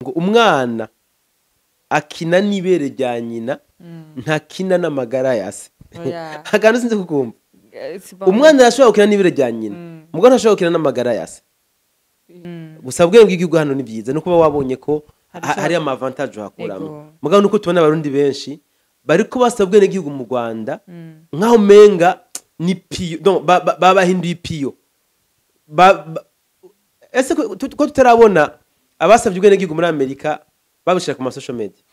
Ngo umwana akina n'ibere rya nyina, ntakina n'amagara ya se. Akantu sinzi kukumva. Umwana arashobora gukina n'ibere rya nyina, mugabo ntashobora gukina n'amagara ya se. Gusa ubwenge bw'igihugu hano ni byiza, no kuba wabonye ko hari ama avantage uhakuramo. Mugabo nuko tubona abarundi benshi bariko basaba ubwenge bw'igihugu mu Rwanda, nkaho menga ni piyo, donc babahinduye piyo. Ese ko tutarabona abasabye ubwenge bw'igihugu muri Amerika babishira ku ma social media,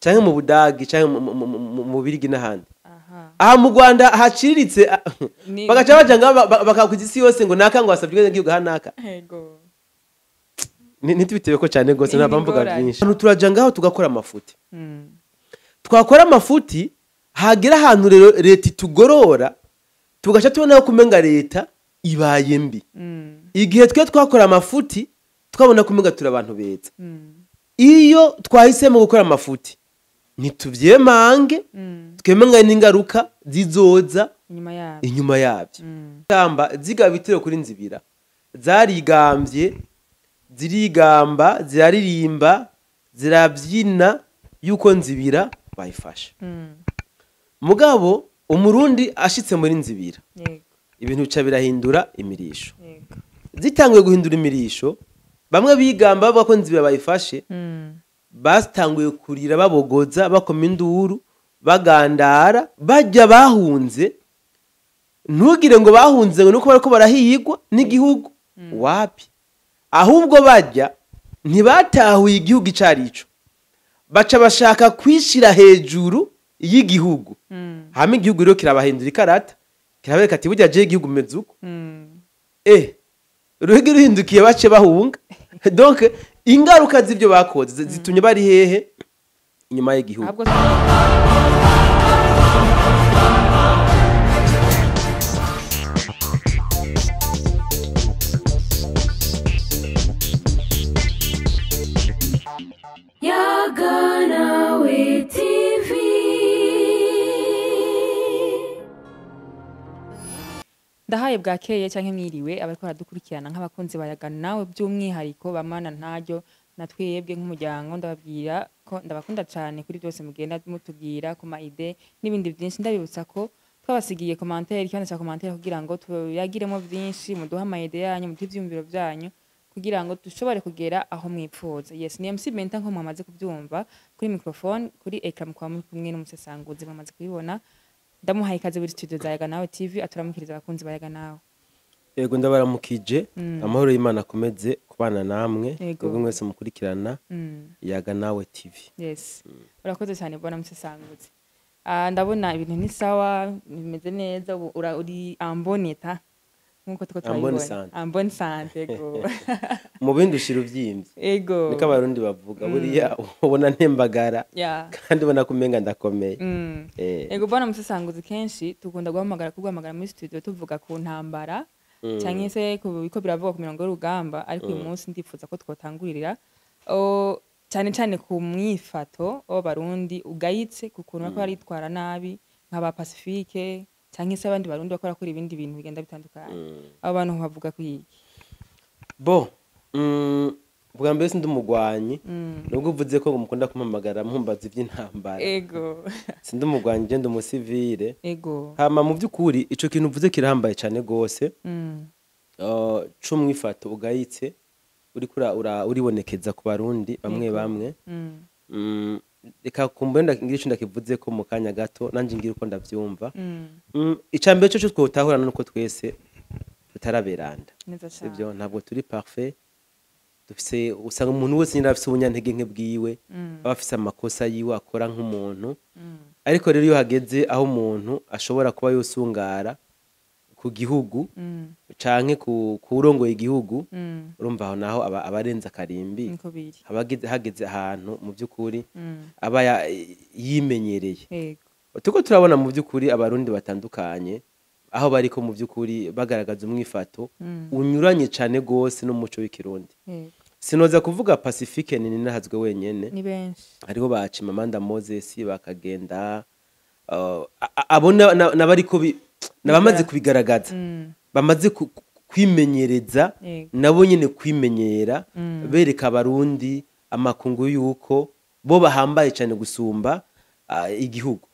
canke mu Budagi, canke mu Birigi n'ahandi? Aha mu Rwanda haciriritse bagaca baja ngaho bakakwiza isi yose ngo naka ngo basabye ubwenge bw'igihugu hanaka. Yego. Ntitubitewe ko cyane gose, nta mvuga byinshi. Hano turaja ngaho tugakora amafuti. Twakora amafuti, hagera ahantu rero leta itugorora, tugaca tubona ko kumenga leta ibaye mbi. Igihe twe twakora amafuti twabona kumenga turi abantu beza. Iyo twahisemo gukora amafuti ntituvyemange, twemenga n'ingaruka zizoza inyuma yabyo. Tamba zigaba ibitero kuri Nzibira, zarigambye, zirigamba, ziraririmba, zirabyina yuko Nzibira bayifashe. Mugabo umurundi ashitse muri Nzibira, ibintu bica birahindura imirisho. Zitanguye guhindura imirisho, bamwe bigamba bavuga ko Nzibira bayifashe, batanguye kurira, babogoza, bakoma induru, bagandara, bajya bahunze. Ntugire ngo bahunze ngo nuko bariko barahigwa n'igihugu, wapi? Ahubwo bajya ntibatahuye igihugu icarico, baca bashaka kwishira hejuru y'igihugu. Hama igihugu rero kirabahindura ikarata, kirabereka ati burya je igihugu meze uko. Ruhigi ruhindukiye bace bahunga. Donc ingaruka z'ibyo bakoze zitumye bari hehe? Inyuma y'igihugu. Yaganawe TV. Ndahaye bwakeye canke mwiriwe abariko baradukurikirana nk'abakunzi ba Yaganawe, by'umwihariko bamana ntaryo na twebwe nk'umuryango, ndababwira ko ndabakunda cyane kuri byose mugenda mutubwira ku ma idée n'ibindi byinshi. Ndabibutsa ko twabasigiye commentaire, ikibanza cya commentaire, kugira ngo tuyagiremo byinshi, muduhe ama idée yanyu, muduhe ivyiyumviro byanyu kugira ngo dushobore kugera aho mwipfuza. Yes, ni MC Benta nko mwamaze kubyumva kuri microphone, kuri écran mukaba muri kumwe n'umusesanguzi mwamaze kubibona. Ndamuhaye ikaze muri studio za Yaganawe TV, aturamukiriza abakunzi ba Yaganawe. Yego, ndabaramukije, amahoro y'Imana akomeze kubana namwe, ubwo mwese mukurikirana Yaganawe TV. Yes. Urakoze cyane bwana musesanguzi. Ndabona ibintu ni sawa, bimeze neza, uri amboneta nkuko tuko turabibona. En bonne santé, ego. Mu bindi ushira uvyimvye. Ego. Niko abarundi bavuga, buriya ubona ntembagara kandi ubona kumenga ndakomeye. Ego bwana musesanguzi, kenshi tukunda guhamagara muri studio tuvuga ku ntambara canke se ku biko biravugwa ku mirongo y'urugamba, ariko uyu munsi ndifuza ko twotangurira cyane cyane ku mwifato w'abarundi ugayitse, ku kuntu bariko baritwara nabi nk'aba Pacifique canke se abandi barundi bakora kuri ibindi bintu bigenda bitandukanye. Abo bantu bavuga ku iki? Bo, bwa mbere sindi umugwanyi, nubwo uvuze ko mukunda kumpamagara mpumbaza ivy'intambara. Ego. Sindi umugwanyi, je ndi umusivile. Ego. Hama mu by'ukuri ico kintu uvuze kirahambaye cane gose. C'umwifato ugayitse uriko uribonekeza ku barundi bamwe bamwe. Reka kumbenda ngira ico ndakivuze ko mu kanya gato, nanje ngira uko ndavyumva. Icambere cyo twotahurana nuko twese tutaraberanda. Sivyo, ntabwo turi parfait. Dufise, usanga umuntu wese nyine afise ubunyantege nke bwiwe, aba afise amakosa yiwe akora nk'umuntu. Ariko rero iyo hageze aho umuntu ashobora kuba yosungara ku gihugu canke kurongoye igihugu, urumva aho naho abarenza karimbi, hageze ahantu mu by'ukuri aba yimenyereye. Tuko turabona mu by'ukuri abarundi batandukanye aho bariko mu by'ukuri bagaragaza umwifato unyuranye cane gose n'umuco w'ikirundi. Sinoza kuvuga Pacifique ni ninahazwe wenyene, ni benshi. Hariho ba Chimamanda Moses bakagenda, abona nabariko nabamaze kubigaragaza, bamaze kwimenyereza nabo nyene kwimenyera, bereka abarundi amakungu yuko bo bahambaye cyane gusumba igihugu.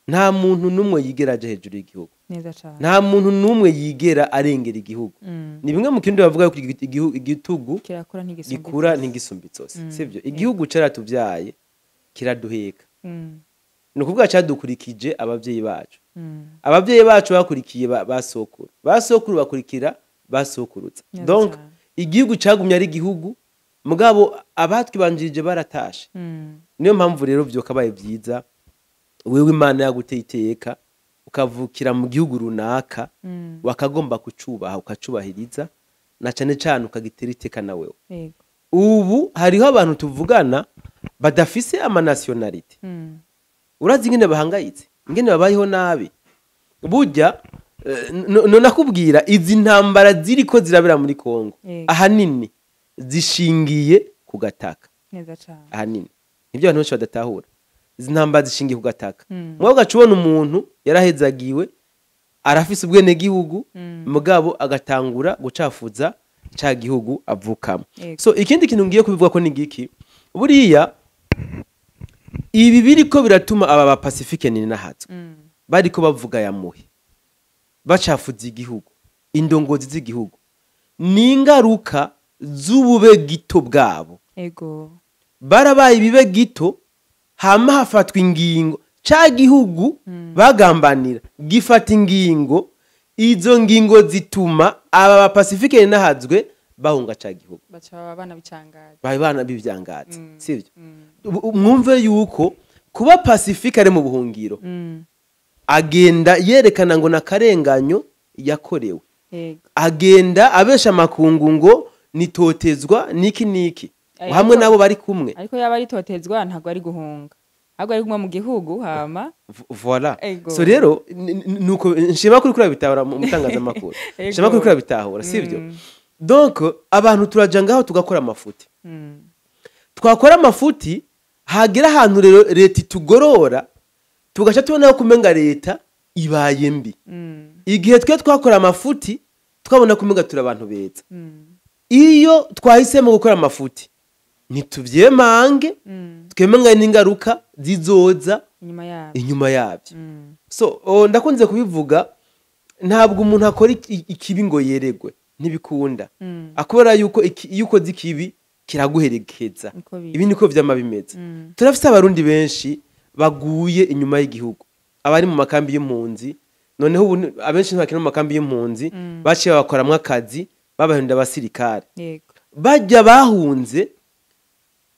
Nta muntu n'umwe yigera aja hejuru y'igihugu, nta muntu n'umwe yigera arengera igihugu. Ni bimwe mu kindi bavuga ko igitugu gikura ntigisumba itsose, sivyo? Igihugu caratuvyaye kiraduheka, ni ukuvuga cadukurikije abavyeyi bacu, abavyeyi bacu bakurikiye basokuru, basokuru bakurikira basokurutsa. Donc igihugu cagumye ari igihugu, mugabo abatwibanjirije baratashe. Niyo mpamvu rero vyokabaye vyiza wewe Imana yaguteye iteka ukavukira mu gihugu runaka, wakagomba kucubaha ukacubahiriza, na cane cane ukagitera iteka na wewe. Ubu hariho abantu tuvugana badafise ama nationality. Urazi ingene bahangayitse, ingene babayeho nabi. Burya nakubwira izi ntambara ziriko zirabera muri Kongo ahanini zishingiye ku gataka. Ahanini nibyo abantu benshi badatahura, izi ntambara zishingiye ku gataka. Mwe ugacubona umuntu yarahezagiwe arafise ubwene gihugu, mugabo agatangura gucafuza ca gihugu avukamo. So ikindi kintu ngiye kubivuga ko ni giki, buriya ibi biriko biratuma aba ba Pacifique ni nahatwe bariko bavuga ya muhe bacafuza igihugu, indongozi z'igihugu, ni ingaruka z'ubube gito bwabo. Ego barabaye ibibe gito, hama hafatwa ingingo ca gihugu bagambanira gifata ingingo, izo ngingo zituma aba ba Pacifique nahazwe bahunga ca gihugu, baca abana bicangaza, baye bana bivyangaza, sivyo? Mwumve yuko kuba Pacifique ari mu buhungiro, agenda yerekana ngo nakarenganyo yakorewe, agenda abesha makungu ngo nitotezwa niki niki hamwe nabo bari kumwe. Ariko yaba ari totezwa ntago ari guhunga, ahubwo ari kumwe mu gihugu hama voilà. So rero nuko nshima kuri kuri bitahura mu mutangazamakuru, nshima kuri kuri bitahura, sivyo? Donc abantu turaja ngaho tugakora amafuti, twakora amafuti hagera ahantu rero leta itugorora tugaca tubona ko kumenga leta ibaye mbi. Igihe twe twakora amafuti twabona kumenga turi abantu beza. Iyo twahisemo gukora amafuti ntituvyemange, twemenga n'ingaruka zizoza inyuma yabyo. So ndakunze kubivuga, ntabwo umuntu akora ikibi ngo yeregwe, ntibikunda. Akora yuko iyo ukoze ikibi kiraguherekeza. Ibi niko vyama bimeze. Turafise abarundi benshi baguye inyuma y'igihugu, abari mu makambi y'impunzi. Noneho ubu abenshi ntibakiri mu makambi y'impunzi, baciye babakoramwo akazi babahenda abasirikare. Bajya bahunze,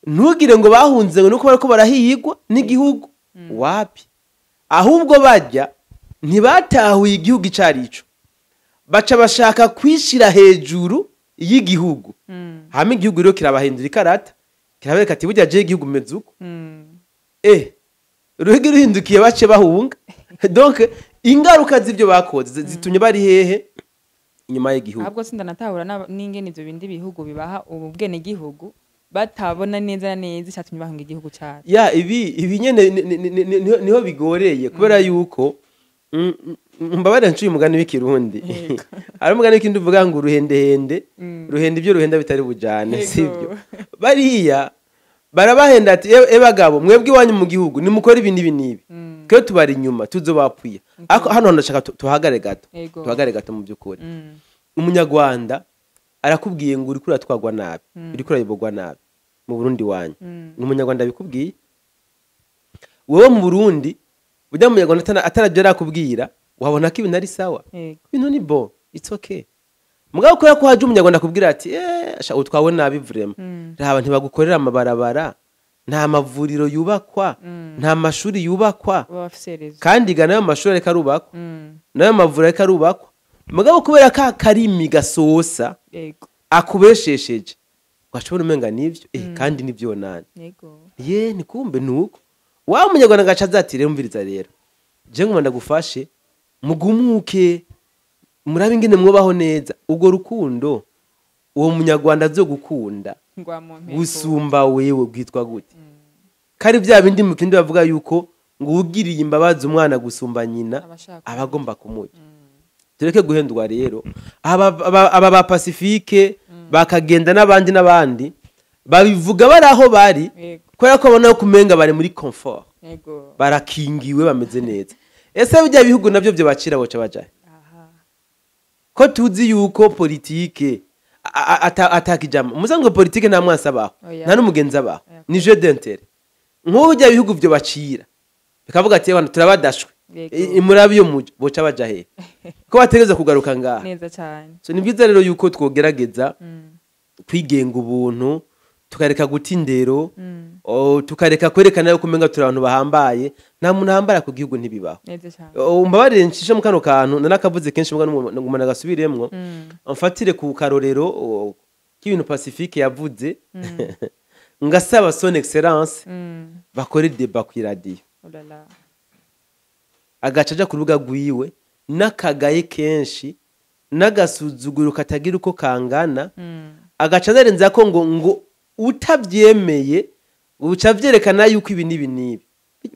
ntugire ngo bahunze ngo nuko bariko barahigwa n'igihugu, wapi? Ahubwo bajya ntibatahuye igihugu icarico, baca bashaka kwishira hejuru y'igihugu. Hama igihugu rero kirabahindura ikarata, kirabereka ati burya je igihugu meze uko. Ruhigi ruhindukiye bace bahunga. Donc ingaruka z'ibyo bakoze zitumye bari hehe? Inyuma y'igihugu. Ahubwo sindanatahura n'ingene ivyo bindi bihugu bibaha ubwene gihugu batabona neza neza icyatumye bahunga igihugu cyacu. Ya ibi nyene niho bigoreye, kubera yuko mbabare ncuye umugani w'ikirundi. Ari umugani w'ikindi uvuga ngo uruhendehende, ruhenda ibyo ruhenda bitari bujane, sivyo? Bariya barabahenda ati ebagabo mwebwe iwanyu mu gihugu nimukora ibi nibi nibi, twe tubari inyuma tuzobapfuye. Ariko hano ndashaka tuhagare gato, tuhagare gato mu byukuri. Umunyarwanda arakubwiye ngo uriko uratwagwa nabi, uriko urayobogwa nabi mu Burundi wanyu. Ni umunyarwanda bikubwiye. Wewe mu Burundi ujya mu munyarwanda atarajya arakubwira, wabona ko ibintu ari sawa, ibintu ni bon, it's okay. Mugabo kubera ko haje umunyarwanda akubwira ati sha utwawe nabi vraiment, raba ntibagukorera amabarabara, nta mavuriro yubakwa, nta mashuri yubakwa, kandi gana nayo mashuri ariko arubakwa, nayo mavuriro ariko arubakwa. Mugabo kubera ka karimi gasosa akubeshesheje, washobora umenga nivyo, kandi nivyo nani. Ye ni kumbe nuko wa umunyarwanda gaca azati rero umviriza rero, je ngoma ndagufashe mugumuke murabe ingene mwobaho neza. Ubwo rukundo uwo munyarwanda azogukunda gusumba wewe bwitwa gute? Kari bya bindi mu kindi bavuga yuko ngo ugiriye imbabazi umwana gusumba nyina abagomba kumurya. Tureke guhendwa rero. Aba ba Pacifique bakagenda n'abandi n'abandi Babivuga bari aho bari, kubera ko babona ko umenga bari muri confort, barakingiwe, bameze neza. Ese bijya bihugu navyo byo bacira boca bajahe? Ko tuzi yuko politike atakijama musango, politike nta mwansi abaho, nta n'umugenzi abaho, ni jeu d'intérêt. Nk'ubu bijya bihugu byo bacira bikavuga ati: "Abantu turabadashwe." Murabe iyo muja, boca baja hehe ko bategereza kugaruka ngaha? Neza cyane. So ni byiza rero yuko twogerageza kwigenga ubuntu, tukareka guta indero, tukareka kwerekana yuko umenga turi abantu bahambaye. Nta muntu ahambara ku gihugu, ntibibaho. Neza cyane. Umbabarire ncishe mu kano kantu narakavuze kenshi, mbwa ngumana gasubiremwo. Mfatire ku karorero k'ibintu Pacifique yavuze, ngasaba Son Excellence bakore débat ku iradiyo. Oh là là. Agaca aja ku rubuga rwiwe n'akagaye kenshi n'agasuzuguro katagira uko kangana, agaca azarenza ko ngo utabyemeye uca vyerekana yuko ibi n'ibi n'ibi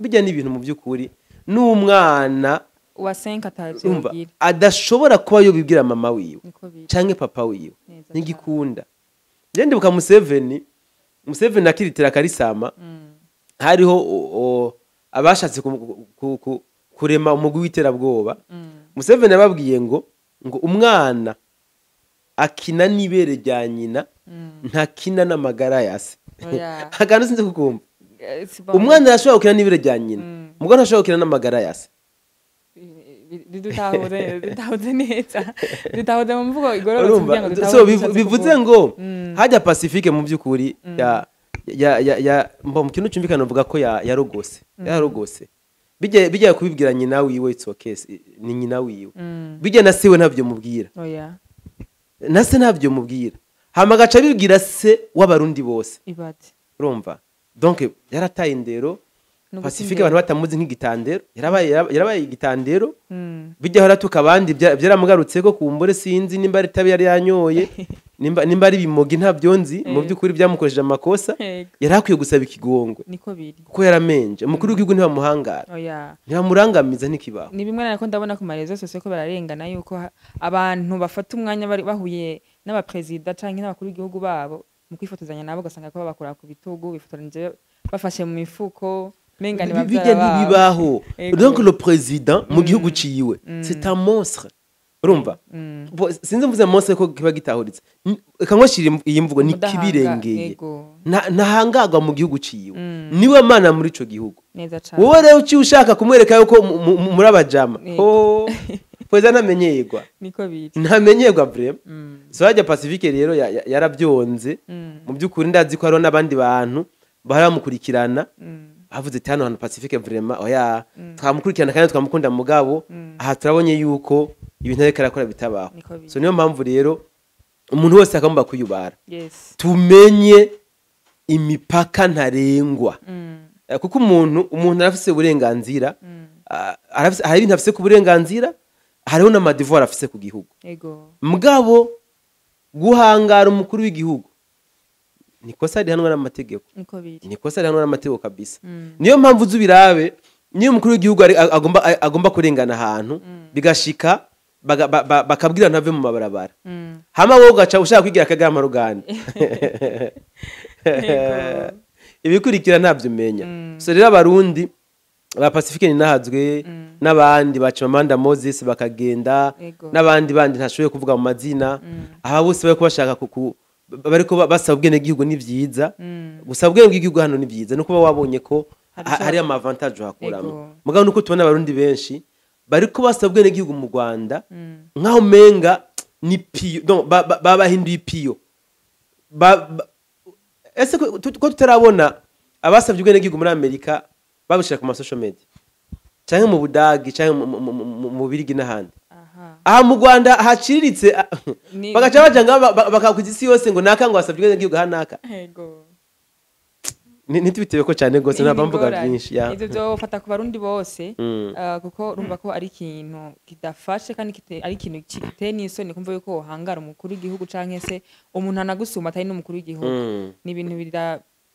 bijya n'ibintu mu by'ukuri n'umwana Wa 5 umva atavyogira. adashobora kuba yobibwira mama wiwe Niko biri. canke papa wiwe. Neza. Ntigikunda. Je ndibuka Museveni akiritira akarisama, hariho abashatse kurema umugwi w'iterabwoba. Museveni yababwiye ngo umwana akina n'ibere rya nyina, ntakina n'amagara ya se. Oya. Akantu sinzi kukumva. Si bon. Umwana arashobora gukina n'ibere rya nyina, mugabo ntashobora gukina n'amagara ya se. Dutahuze, dutahuze neza, dutahuze mu mvugo igororotse Urumva? kugira ngo dutahuze So icyo ushatse bivuze kuvuga. ngo hajya Pacifique mu by'ukuri ya mbo mu kintu cyumvikana uvuga ko ya yarogose bijya kubibwira nyina wiwe, it's okay, ni nyina wiwe. Bijya na siwe ntabyo mubwira. Oya. Na se ntabyo mubwira, hama agaca abibwira se w'Abarundi bose. Ibate. Urumva, donc yarataye indero. Ni uguta Pacifique indero. abantu batamuzi nk'igitandero, yarabaye igitandero. Bijya haratuka abandi, byaramugarutse ko kumbure sinzi nimba ari itabi yari yanyoye, nimba ari ibimogi, ntabyo nzi. Mu by'ukuri byamukoresheje amakosa. Yari akwiye gusaba ikigongwe, Niko biri. kuko yaramenje umukuru w'igihugu. Ntibamuhangara, Oya. ntibamurangamiza, ntikibaho. Ni bimwe nako ndabona ku ma réseaux sociaux ko bararengana yuko abantu bafata umwanya bari bahuye n'abaperezida canke n'abakuru b'igihugu babo mu kwifotozanya nabo, ugasanga ko babakora ku bitugu, bifotoranyije bafashe mu mifuko, menga ni Bijya bavyara babo. ntibibaho. Donc le président mu gihugu ciwe, c'est un monstre, urumva? Bo, sinzi mvuze monstre ko kiba gitahuritse. Reka nkoshire iyi mvugo ni kibirengeye. Ntahangagwa mu gihugu ciwe, niwe mana muri ico gihugu. Neza cane. Wowe rero uciye ushaka kumwereka yuko muri abajama. Oh, perezida ntamenyerwa. Niko biri. Ntamenyerwa vraiment. So hajya Pacifique rero yarabyonze. Mu by'ukuri ndazi ko hariho n'abandi bantu bahora bamukurikirana, bavuze ati: "Hano hantu Pacifique vraiment oya, twamukurikirana kandi twamukunda, mugabo aha turabonye yuko ibintu ariko arakora bitabaho." Niko biri. So niyo mpamvu rero umuntu wese agomba kwiyubara, tumenye imipaka ntarengwa. Kuko umuntu arafise uburenganzira, hari ibintu afise ku burenganzira, hariho n'ama devoirs afise ku gihugu. Mugabo guhangara umukuru w'igihugu ni kosa rihanwa n'amategeko. Niko biri. Ni kosa rihanwa n'amategeko kabisa. Niyo mpamvu uzi ubirabe, niyo umukuru w'igihugu agomba kurengana ahantu bigashika bakabwira ntave mu mabarabara, hama wowe ugaca ushaka kwigira akagama ruganda, ibikurikira ntabyo umenya. So rero Abarundi ba Pacifique Ninahazwe n'abandi ba Chimamanda Moses bakagenda, n'abandi bandi ntashoboye kuvuga mu mazina, aba bose bariko bashaka bariko basaba ubwenegihugu, ni vyiza. Gusaba ubwene bw'igihugu hano ni vyiza, no kuba wabonye ko Hari ico hari ama avantage uhakuramo. Mugabo nuko tubona Abarundi benshi bariko basaba ubwenegihugu mu Rwanda nkaho umenga ni piyo, donc babahinduye ipiyo. Ese ko tutarabona abasabye ubwenegihugu muri Amerika babishira ku ma social media, canke mu Budagi, canke mu Bubirigi n'ahandi? Aha mu Rwanda haciriritse, bagaca baja ngaho bakakwiza isi yose ngo naka ngo wasabye ubwenegihugu aha naka. Ntitubitebe ko cyane rwose, ntabwo mvuga Ingorane. byinshi ya. Ivyo vyofata ku Barundi bose, kuko urumva ko ari ikintu kidafashe kandi ari ikintu giteye n'isoni kumva yuko wohangara umukuru w'igihugu canke se umuntu anagusumba atari n'umukuru w'igihugu. Ni ibintu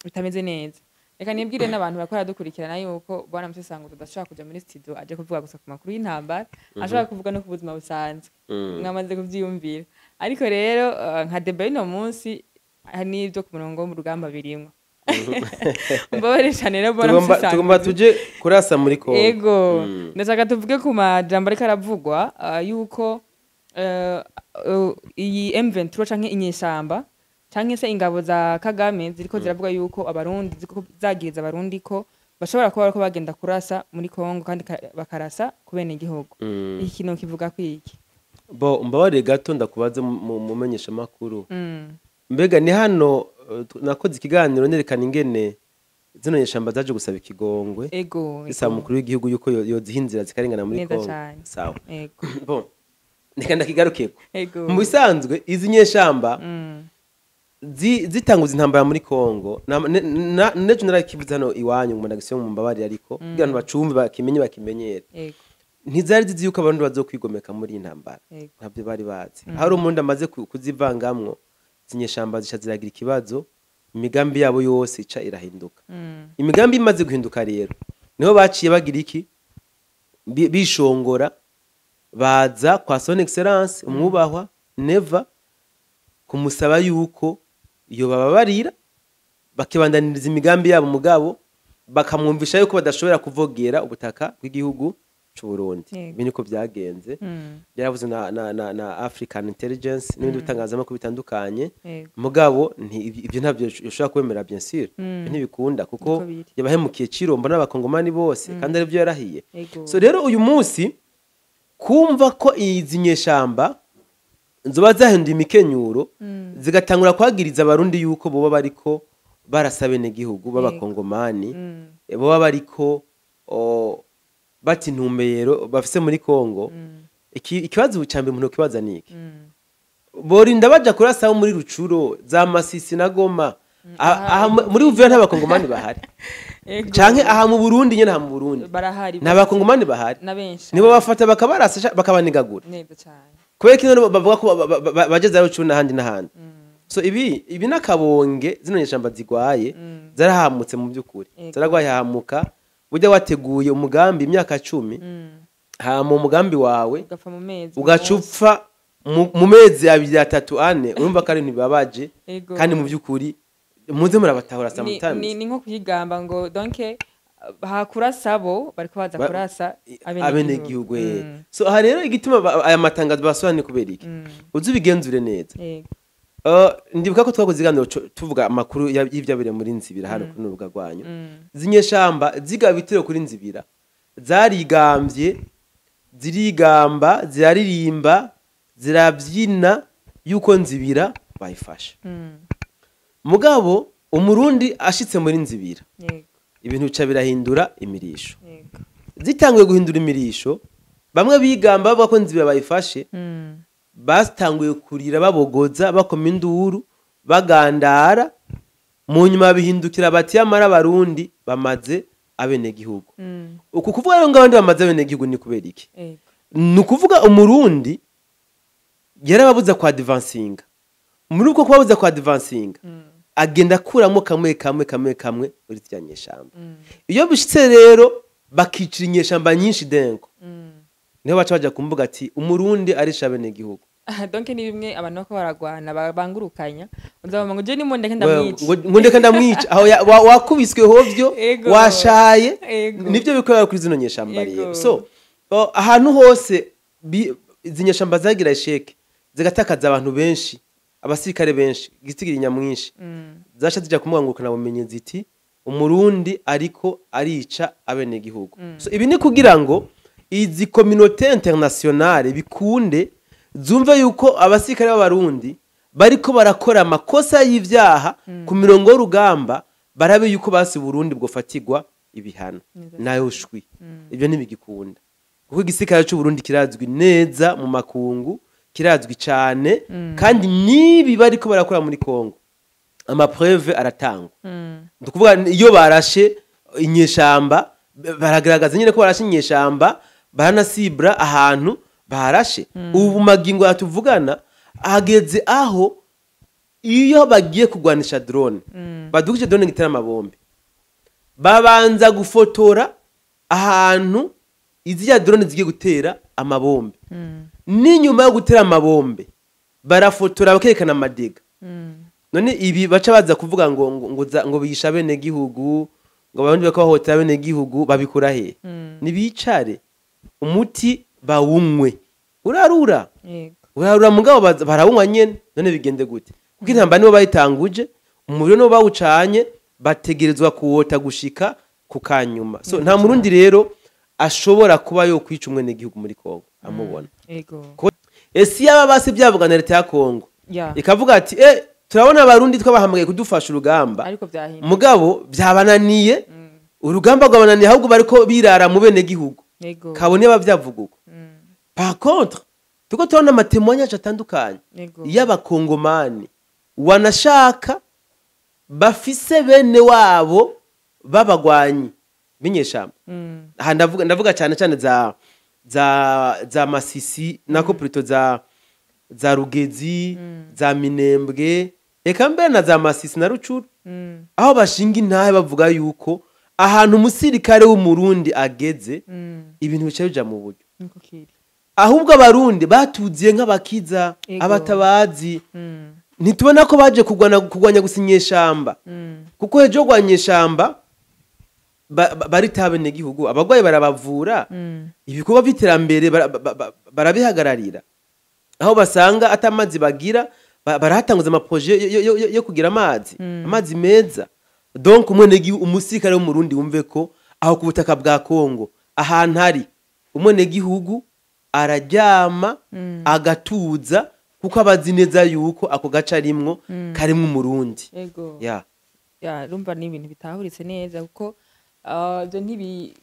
bitameze neza. Reka nibwire n'abantu bakora dukurikirana yuko Bwana Musesango tudashobora kuja muri studio aje kuvuga gusa ku makuru y'intambara, ashobora kuvuga no ku buzima busanzwe. Mwamaze kuvyiyumvira. Ariko rero nka débat y'uno munsi Hari n'ibyo ku murongo wo mu rugamba birimwo. Mbabarire cyane rero mbona Tugomba musesanguzi. Tugomba tuje kurasa muri Kongo. Ego, ndashaka tuvuge ku majambo ariko aravugwa yuko iyi M23 canke inyeshamba canke se ingabo za Kagame ziriko ziravuga yuko Abarundi ziriko zagiriza Abarundi ko bashobora kuba bariko bagenda kurasa muri Kongo kandi bakarasa ku bene igihugu. Iki kintu kivuga kwiki? Bo, mbabarire gato ndakubaze mu menyesha makuru. Mbega ni hano nakoze ikiganiro nerekana ingene zino nyeshamba zaje gusaba ikigongwe zisaba umukuru w'igihugu yuko yoziha inzira zikarengana muri Neza Kongo. cane. Sawa. Ego. Bon, reka ndakigarukeko. Mu bisanzwe izi nyeshamba zitanguza intambara muri Kongo, nejo narakivuze hano iwanyu mu ndagisiyo, mu mbabarire, ariko kugira ngo bacumve, bakimenye, bakimenyere. Ntizari zizi yuko abantu bazokwigomeka muri iyi ntambara. Ntabyo bari bazi. Hari umundi amaze kuzivangamwo izi nyeshamba, zica ziragira ikibazo, imigambi yabo yose ica irahinduka. Imigambi imaze guhinduka rero niho baciye bagira iki? Bishongora baza kwa Son Excellence umwubahwa Neva kumusaba yuko iyo bababarira bakibandaniriza imigambi yabo, mugabo bakamwumvisha yuko badashobora kuvogera ubutaka bw'igihugu c'u Burundi. Ibi niko byagenze. Byaravuze na African Intelligence n'ibindi bitangazamakuru bitandukanye. Mugabo ibyo ntabyo ushobora kwemera, bien sûr. Ibyo ntibikunda kuko Niko biri. yabahemukiye Cirombo n'Abakongomani bose kandi aribyo yarahiye. So rero uyu munsi kumva ko izi nyeshamba zoba zahinduye imikenyuro, zigatangura kwagiriza Abarundi yuko boba bariko barasa abenegihugu b'Abakongomani, boba bariko bata intumbero bafise muri Kongo. Ikibazo cya mbere umuntu kibaza ni iki: borinda baja kurasa abo muri Rucuro, za Masisi na Goma? Aha muri Uvira nta Bakongomani bahari? Canke aha mu Burundi nyene, aha mu Burundi Barahari. nta Bakongomani bahari? Na benshi. Nibo bafata bakabarasa bakabanigagura. Neza cyane. Kubera ko bavuga ko baje za Rucuru n'ahandi n'ahandi. So ibi n'akabonge zino nyeshamba zigwaye zarahamutse mu by'ukuri. Zaragwaye hamuka. Burya wateguye umugambi imyaka 10, hama umugambi wawe ugapfa mu mezi ugaca upfa mu mezi 2, 3, 4, urumva ko ari ibintu bibabaje. Kandi mu by'ukuri muze murabatahura sometimes. Ni nko kuyigamba ngo donc hakurasa bo bariko baza kurasa abenegihugu. So aha rero igituma aya matangazo basobanuye kubera iki, uzi ubigenzure neza. Ndibuka ko twakoze ikiganiro tuvuga amakuru y'ivyabereye muri Nzibira hano kuri urubuga rwanyu. Zinyeshamba zigaba ibitero kuri Nzibira, zarigambye, zirigamba, ziraririmba, zirabyina yuko Nzibira bayifashe. Mugabo Umurundi ashitse muri Nzibira, ibintu bica birahindura imirisho. Zitanguye guhindura imirisho, bamwe bigamba bavuga ko Nzibira bayifashe, batanguye kurira, babogoza, bakoma induru, bagandara. Mu nyuma bihindukira bati: "Yamara Abarundi bamaze abenegihugu." Uku kuvuga rero ngo abandi bamaze abenegihugu ni kubera iki? Ni ukuvuga Umurundi yarababuza kwa advancinga. Muri uko kubabuza kwa advancinga, agenda akuramo kamwe kamwe kamwe kamwe muri ziriya nyeshamba. Iyo bishitse rero bakicira inyeshamba nyinshi denko, niho baca baja kumbuga ati: "Umurundi arisha abenegihugu." Donc ni bimwe abantu bako baragwana bangurukanya, uzabona ngo je nimundeke ndamwica. Ngo ndeka ndamwica, aho wakubiswe hovyo. Washaye. Nivyo bikorera kuri zino nyeshamba rero. So ahantu hose izi nyeshamba zagira échec, zigatakaza abantu benshi, abasirikare benshi, igitigiri nyamwinshi, zasha zija kumwangurukana bumenyi ziti: "Umurundi ariko arica abenegihugu." So ibi ni kugira ngo izi communauté internationale bikunde zumve yuko abasirikare b'Abarundi bariko barakora amakosa y'ivyaha ku mirongo y'urugamba, barabe yuko basi Burundi bwofatirwa ibihano. Neza. Nayo shwi, ibyo ntibigikunda kuko igisirikare c'u Burundi kirazwi neza mu makungu, kirazwi cane. Kandi nibi bariko barakora muri Kongo, ama preuves aratangwa. Ni ukuvuga iyo barashe inyeshamba, baragaragaza nyine ko barashe inyeshamba, baranasibura ahantu barashe. Ubu magingo yatuvugana hageze aho iyo bagiye kurwanisha drone, badugije drone ngo itere amabombe, babanza gufotora ahantu iziriya drone zigiye gutera amabombe. N'inyuma yo gutera amabombe barafotora, bakerekana ama dégâts. None ibi baca baza kuvuga ngo ngo bisha bene gihugu, ngo abarundi bariko bahohotera bene gihugu, babikura he? Nibicare, umuti bawunywe, urarura. Urarura, mugabo barawunywa nyene. None bigende gute? Kuko intambara nibo bayitanguje, umuriro nibo bawucanye, bategerezwa kuwota gushika ku kanyuma. So nta murundi rero ashobora kuba yo kwica umwenegihugu muri Kongo amubona. Ese yaba basi byavuga na leta ya Kongo, ikavuga ati turabona abarundi twabahamagaye kudufasha urugamba, ariko vyahindutse, mugabo byabananiye, urugamba rwabananiye, ahubwo bariko birara mu bene gihugu, kabone bavyavuga uko. Par contre, tuko tubona ama témoignages atandukanye y'abakongomani wanashaka bafise bene wabo b'abagwanyi b'inyeshamba. Aha ndavuga cyane cyane za Masisi, nako plutôt za Rugezi, za Minembwe, eka mbere na za Masisi na Rucuru, aho bashinga intahe bavuga yuko ahantu umusirikare w'umurundi ageze, ibintu bica bija mu buryo. Niko kiri. Ahubwo abarundi batuziye nk'abakiza, abatabazi. Ntitubona ko baje kurwanya gusa inyeshamba, kuko ejo rwanya inyeshamba barita gihugu, abagwayi barabavura, ibikorwa by'iterambere barabihagararira, aho basanga atamazi bagira barahatanguza ama projets yo kugira amazi, amazi meza. Donc umwenegihugu, umusirikare w'umurundi, wumve ko aho ku butaka bwa Kongo ahantu hari umwenegihugu araryama agatuza, kuko aba azi neza yuko ako gace arimwo karimwo umurundi. Ya. Ya, urumva ni ibintu bitahuritse neza, kuko ibyo ni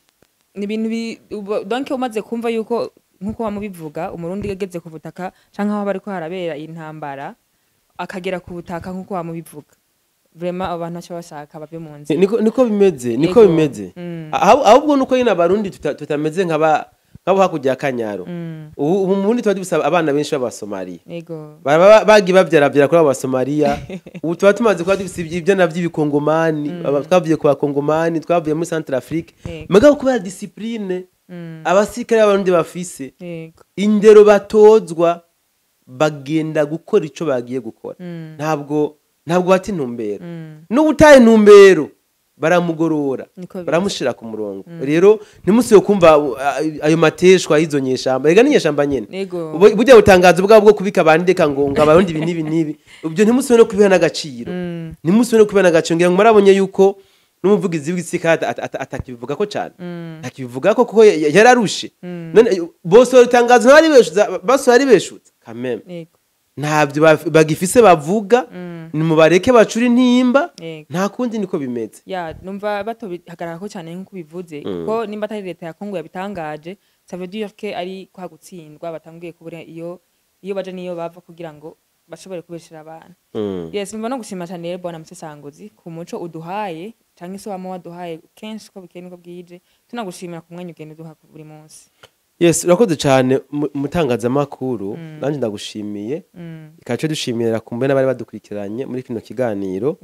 ibintu donc umaze kumva yuko, nkuko wamubivuga, umurundi ageze ku butaka canke aho bariko harabera intambara, akagera ku butaka, nkuko wamubivuga, vraiment abantu baca bashaka bave mu nzira. Niko bimeze, niko bimeze. Ahubwo nuko nyine abarundi tutameze nk'abo hakurya ya Kanyaro. Ubu mu Burundi tuba dufise abana benshi b'abasomaliya. Baba bagiye bavyaravyara kuri abo basomaliya. Ubu tuba tumaze kuba dufise ivyana vy'ibikongomani, twavuye ku bakongomani, twavuye muri Centrafrique. Mugabo kubera discipline abasirikare b'abarundi bafise, indero batozwa, bagenda gukora ico bagiye gukora. Ntabwo bata intumbero. N'ubutaye intumbero baramugorora, Niko biri. baramushira ku murongo. Rero ntimusibe kumva ayo mateshwa y'izo nyeshamba. Ega n'inyeshamba nyene. Burya butangazo bwabo bwo kubika bandika ngo abarundi ibi n'ibi n'ibi, ibyo ntimusibe no kubiha n'agaciro. Ntimusibe no kubiha n'agaciro. Ngira ngo murabonye yuko n'umuvugizi w'igisirikare atakibivuga ko cane, atakibivuga ko, kuko yararushe. None bose itangazo ntibari beshuza, bose bari beshutse kameme. Ntabyo bagifise bavuga. Nimubareke bacure intimba. Nta kundi, niko bimeze. Ya, numva batobihagarara cyane nk'uko bivuze, kuko nimba atari leta ya Kongo yabitangaje, ça veut dire que ari kwa gutsindwa, batanguye kubura iyo baja niyo bava kugira ngo bashobore kubeshera abantu. Yes, numva no gushima cyane rero bwana Musesanguzi ku muco uduhaye, canke se wama waduhaye kenshi ko bukeye niko bwije. Tunagushimira ku mwanya ugenda uduha buri munsi. Yes, urakoze cyane mutangazamakuru, nanjye ndagushimiye. Ikaca dushimira kumbe n'abari badukurikiranye muri kino kiganiro.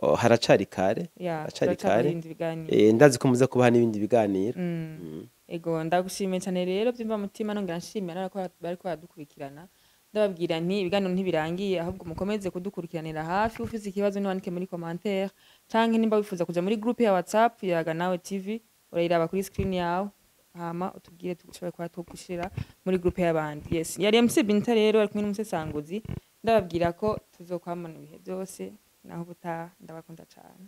Oh, haracari kare. Haracari Turacaguha kare. ibindi biganiro. Ndazi ko muza kubaha n'ibindi biganiro. Ego, ndagushimiye cyane rero byumva mutima, nongera nshimira n'abako bariko baradukurikirana. Ndababwira nti ibiganiro ntibirangiye, ahubwo mukomeze kudukurikiranira hafi. Ufise ikibazo niwandike muri commentaire, canke nimba wifuza kuja muri groupe ya WhatsApp ya Nawe TV, urayiraba kuri screen yawe, hama utubwire tushobore kuba tugushira muri groupe y'abandi. Yes, yari MC Binta rero ari kumwe n'umusesanguzi. Ndababwira ko tuzokwamana ibihe byose, naho ubutaha. Ndabakunda cane.